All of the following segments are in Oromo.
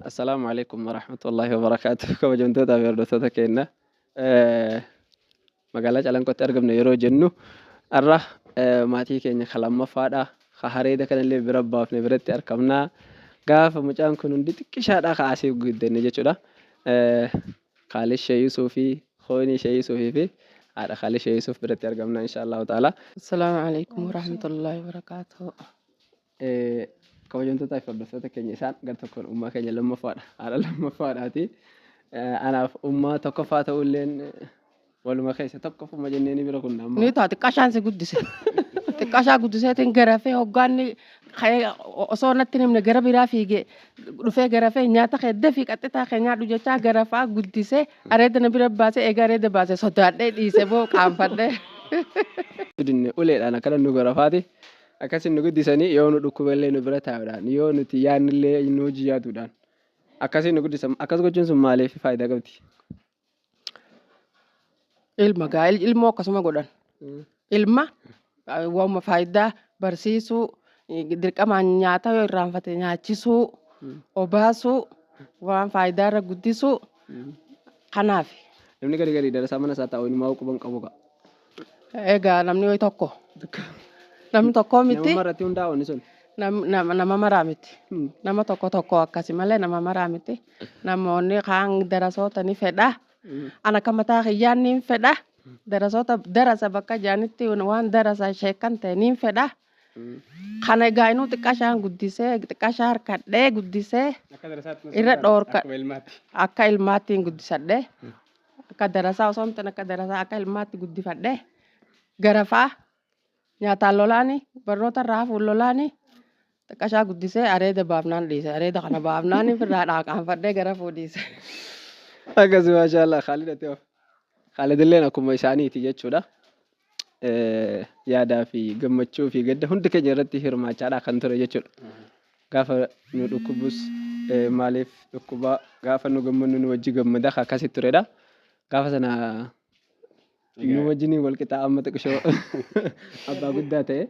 Assalaamu alaikum warahmatullahi wabarakaatuh. Kabajamtootaa fi hordoftoota keenya. Magaalaa Calanqootti argamne yeroo jennu har'a maatii keenya kan lammaffaadha. Ka hareeda kanallee bira baafne biratti argamna. Gaafa mucaan kun hundi xiqqishaadha ka asii guddanne jechuudha. Kaalid Shee Yuusuf fi Hoonii Shee Yuusufii fi haadha Kaalid Shee Yuusuf biratti argamna insha Allahu ta'ala. Assalaamu alaikum warahmatullahi wabarakatuh. Kabajamtootaa fi hordoftoota keenya, isaan gar tokkoon ummaa keenya lammaffaadha. Haadha lammaffaadhaati. Anaaf ummaa tokkoffaa ta'ulleen waluma keessa tokkoffuma jennee bira kunna amma. Ni ta'a, xiqqaashaan si guddise. Xiqqaashaa guddiseetiin garafee hoggaanni ka'ee osoo natti hin himne gara biraa fiigee dhufee garafee nyaata kee dafii qaxxitaa kee nyaadhu jechaa garafaa guddisee areeda na bira baasee, eega areeda baasee sodaadhee dhiise boo qaanfadhee. Dinne uleedhaan akkana nu garafaati. Akkasin nu guddisanii, yoo nu dhukkuballee nu bira taa'uudhaan, yoo nuti yaadnillee nu hojii yaaduudhaan akkasiin nu guddisan. Akkas gochuun sun maaliif faayidaa qabdi? Ilma gaa ilmoo akkasuma godhan. Ilma waanuma faayidaa barsiisuu, dirqamaan nyaata yoo irraanfate nyaachisuu, obaasuu, waan faayidaa irra guddisuu kanaaf. Namni gadi gadi darasaa mana isaa taa'u inumaa quban qabu ga'a. Egaa namni wayi tokko. Namni tokko miti. Nama irratti hundaa'u inni sun. Nama maraa miti. Nama tokko tokko akkasi malee nama maraa miti. Namoonni kaan darasoota ni fedha. Ana akka mataa kiyyaan ni fedha. Darasoota darasa bakka jaanitti waan darasa sheekan ta'e ni fedha. Kana egaa inuu xiqqaashaan guddisee, xiqqaashaa harkadhee guddisee irra dhoorka akka ilmaatti hin guddisadhee, akka darasaa osoo hin ta'in akka darasaa, akka ilmaatti guddifadhee garafaa, nyaataan lolaani, barnoota irraa hafuun lolaani, xiqqashaa guddisee areeda baafnaan dhiise. Areeda kana baafnaan irraa dhaaqaanfadhee garafuu dhiise. Akkasii, maashaallah. Khaalid, ati hoo? Khaalid illeen akkuma isaaniiti jechuudha. Yaadaa fi gammachuu fi gadda hundi keenya irratti hirmaachaadha kan ture jechuudha. Gaafa nu dhukkubus maaliif dhukkubaa, gaafa nu gammannu nu wajji gammada akkasitti turedha. Gaafa sana nu wajjin wal qixaa, amma xiqqishoo abbaa guddaa ta'e.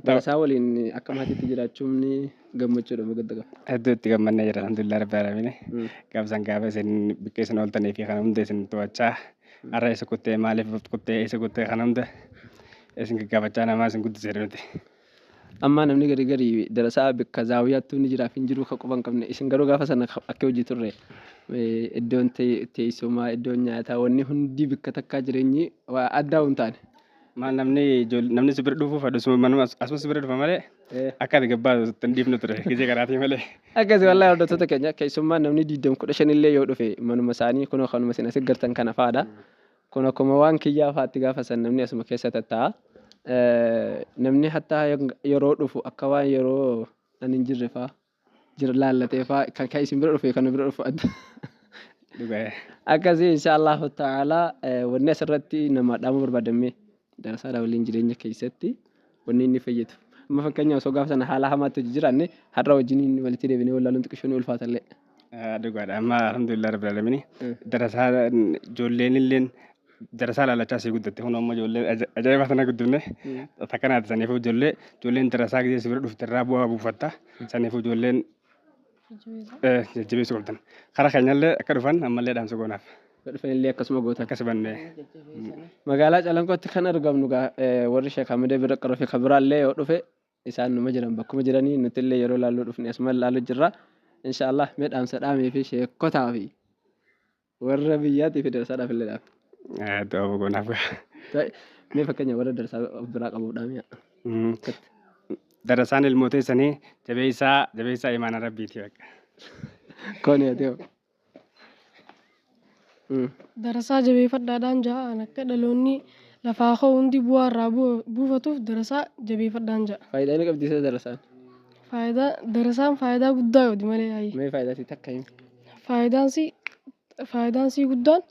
Darasaa waliin akka maatiitti jiraachuun gammachuudha moo gadda qaba? Hedduu itti gammannee jira, alhamdulillah rabbil alamin. Gaafa san gaafa isin bikka isin ooltanii fi kana hunda isin to'achaa, har'a isa kuttee, maaliif kuttee, isa kuttee, kana hunda isin gaggaafachaa namaa isin guddisee nuti. Amma namni gadi gadi darasaa bikka zaawiyaattuu ni jiraaf hin jiru ka quba hin qabne, isin garuu gaafa sana akka hojii turre, iddoon teessumaa, iddoon nyaataa, wanni hundi bikka takkaa, jireenyi waa addaa hin taane. Maal, namni namni si bira dhufuu fedhu suma manuma asuma si bira dhufa malee akka ati gabbaatu hin dhiifnu ture gizee karaatii malee. Akkasii wallahi, hordoftoota keenya, keessummaan namni 20 15 illee yoo dhufe manuma isaanii kunoo kanuma isin asi gartan kana fa'aadha. Kun akkuma waan kiyyaa fa'aatti gaafa san namni asuma keessa tattaa'a. Namni hattaa yeroo dhufu akka waan yeroo ani hin jirre fa'aa jira laallatee fa'aa kan isin bira dhufe kan nu bira dhufu adda. Dhugaa. Akkasii, insha Allahu ta'ala, wanni asirratti nama dhaamuu barbaadame darasaadha waliin jireenya keessatti wanni inni fayyadu. Amma fakkeenyaaf osoo gaafa sana haala hamaatti hojii jiraanne, har'a wajjin walitti deebinee wallaaluun xiqqishoo ni ulfaatallee. Dhugaadha. Amma alhamdulillah rabbil alamin. Darasaa ijoolleen illeen darasaa laalachaa asii guddatte. Kun amma ijoollee ajaa'iba sana guddifne takkanaati. Saniifuu ijoolleen darasaa gisee si bira dhufte irraa bu'aa buufatta. Saniifuu ijoolleen jajjabeessuu qabdan. Karaa keenyallee akka dhufan ammallee dhaamsa goonaaf. Dhufan illee akkasuma gootan. Akkas bannee. Magaalaa Calanqootti kan argamnu warri Sheek Hamidee bira qaroo fi kan biraallee yoo dhufe isaan numa jiran, bakkuma jiranii nuti illee yeroo laalluu dhufne asuma laallu jirra. Inshaallah, mee dhaamsa dhaamee fi sheekotaa fi warra biyyaatii fi darasaadhaaf illee dhaame. Du'a goonaaf. Mee fakkeenya warra darasaa of biraa qabuuf dhaamee. Darasaan ilmoota isanii jabeessaa, jabeessaa, imaana rabbiiti bakka. Kooni, ati hoo? Darasaa jabeeffadhaadhaan ja'an, akka dhaloonni lafaa ka'u hundi bu'aa irraa buufatuuf darasaa jabeeffadhaan ja'a. Faayidaa inni qabdi isa darasaan. Faayidaa darasaan faayidaa guddaa qabdi malee hayi. Mee faayidaa isii takka himi. Faayidaan sii guddaan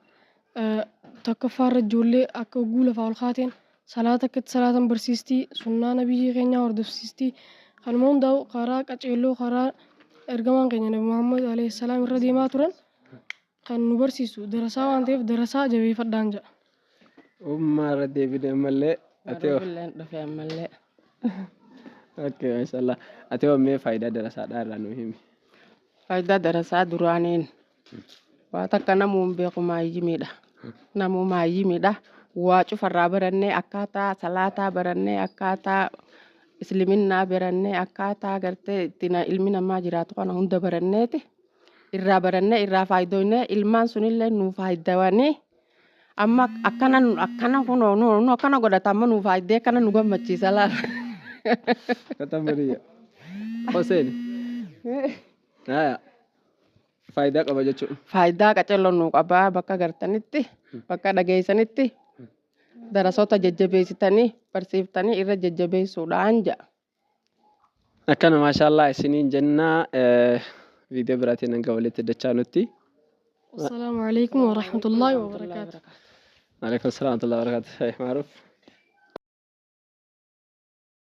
tokkoffaarra ijoollee akka hogguu lafaa ol kaateen salaata akka itti salaatan barsiistii, sunnaa nabiyyi keenyaa hordofsiistii, kanuma hundaa'u karaa qaceelloo, karaa ergamaan keenya Nabi Muhammad alayhi salaam irra deemaa turan kan nu barsiisu darasaa waan ta'eef darasaa jabeeffadhaan jedha. Ummaa irra deebine ammallee, ati hoo? Barruufilleen dhufe ammallee. Okay, mashallah. Ati hoo, mee faayidaa darasaadhaa irraa nu himi. Faayidaa darasaa duraaniin waa takka namuu hin beeku maayyimiidha. Namuu maayyimiidha. Waa cufarraa barannee, akkaataa salaataa barannee, akkaataa isliminnaa barannee, akkaataa gartee ittiin ilmi namaa jiraatu kana hunda baranneeti. Irraa barannee, irraa faayidoonee, ilmaan sunillee nuu faayidawanii amma akkana akkana kunoo nu akkana godhata, amma nuu faayidee akkana nu gammachiisa laala. Katamariya. Hoseen. Haya. Faayidaa qaba jechuudha. Faayidaa qacello nuu qabaa. Bakka gartanitti, bakka dhageessanitti darasoota jajjabeessitanii barsiiftanii irra jajjabeessuudhaan jedha. Akkana maashaallah isiniin jennaa, viidiyoo biraatiin hanga walitti dachaa nutti. Wassalaamu alaikum warahmatullaahi wabarakaatu. Alaikum salaam wa rahmatullahi wa barakatuh. Maaruuf.